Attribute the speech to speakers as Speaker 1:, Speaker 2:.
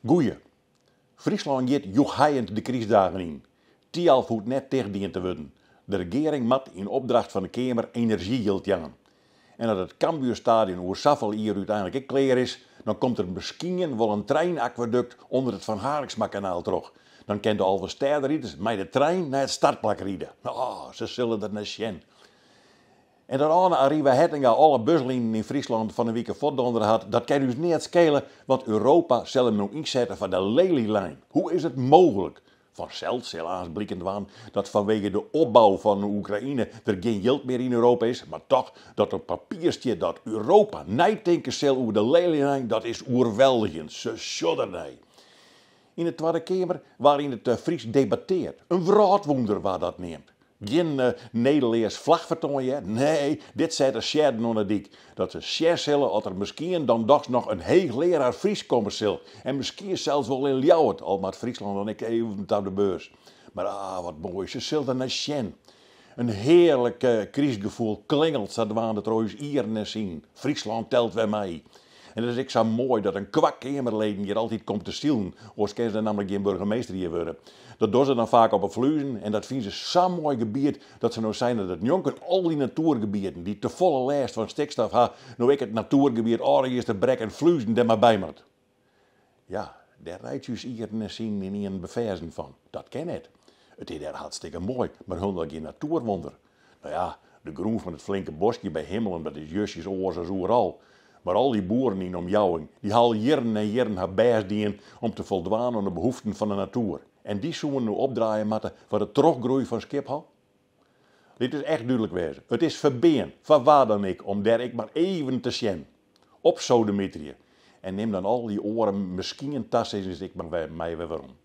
Speaker 1: Goeie. Fryslân giet jûchheiend de krystdagen yn. Thialf hoecht net tichtdien te wurden. De regearing moat yn opdracht fan de Keamer enerzjyjild jaan. En as it Cambuurstadion oer safolle jier úteinlik ek klear is, dan komt der miskien wol in treinakwadukt ûnder it Van Harinxmakanaal troch. Dan kin de Alvestêderiders mei de trein nei it startplak ride. Oh, se sille der nei sjen. En dat âlde Arriva Hettinga alle buslinen yn Fryslân fan 'e wike fuortdondere hat, dat kin ús neat skele, want Europa sil him no ynsette foar de Lelylijn. Hoe is it mooglik? Fansels sil aanst bliken dwaan dat fanwege de opbou fan Oekraïne der gjin jild mear yn Europa is, mar toch dat op papier stiet dat Europa neitinke sil oer de Lelylijn, dat is oerweldigjend. Se sjogge der nei. Yn de Twadde Keamer waard yn it Frysk debatteard. In wrâldwûnder waard dat neamd. Gjin nedeleas flachfertoan hear, nee, dit set de seadden oan 'e dyk. Dat se sjen sille oft der miskien dan dochs noch in heechlearaar Frysk komme sil. En miskien sels wol yn Ljouwert, al moat Fryslân dan ek even ta de beurs. Mar ah, wat moai, se sil der nei sjen. In hearlik krystgefoel klingelt sadwaande troch ús ieren en sinen. Fryslân telt wer mei. En it is ek sa moai dat in kwak keamerleden hjir altyd komt te silen, oars kinne se nammentlik gjin burgemeester hjir wurde. Dat dogge se dan faak op 'e Fluezen en dat fine se sa'n moai gebiet dat se no seine dat njonken al dy natoergebieten dy't tefolle lêst fan stikstof ha, no ek it natoergebiet Aldegeasterbrek en Fluezen der mar by moat. Ja, dêr reitsje ús ieren en sinen ynienen beferzen fan. Dat kin net. It is dêr hartstikke moai, mar hielendal gjin natoerwûnder. No ja, de grûn fan it flinke boskje by Himmelum dat is justjes oars as oeral. Mar al dy boeren yn de omjouwing, dy ha al jierren en jierren har bêst dien om te foldwaan oan de behoeften fan de natoer. En dy soenen no opdraaie moatte foar de trochgroei fan Skiphol? Lit ús echt dúdlik wêze, it is ferbean, foar wa dan ek, om dêr ek mar even te sjen. Opsodemiterje. En nim dan al dy oare miskien tasizzings ek mar mei wer werom.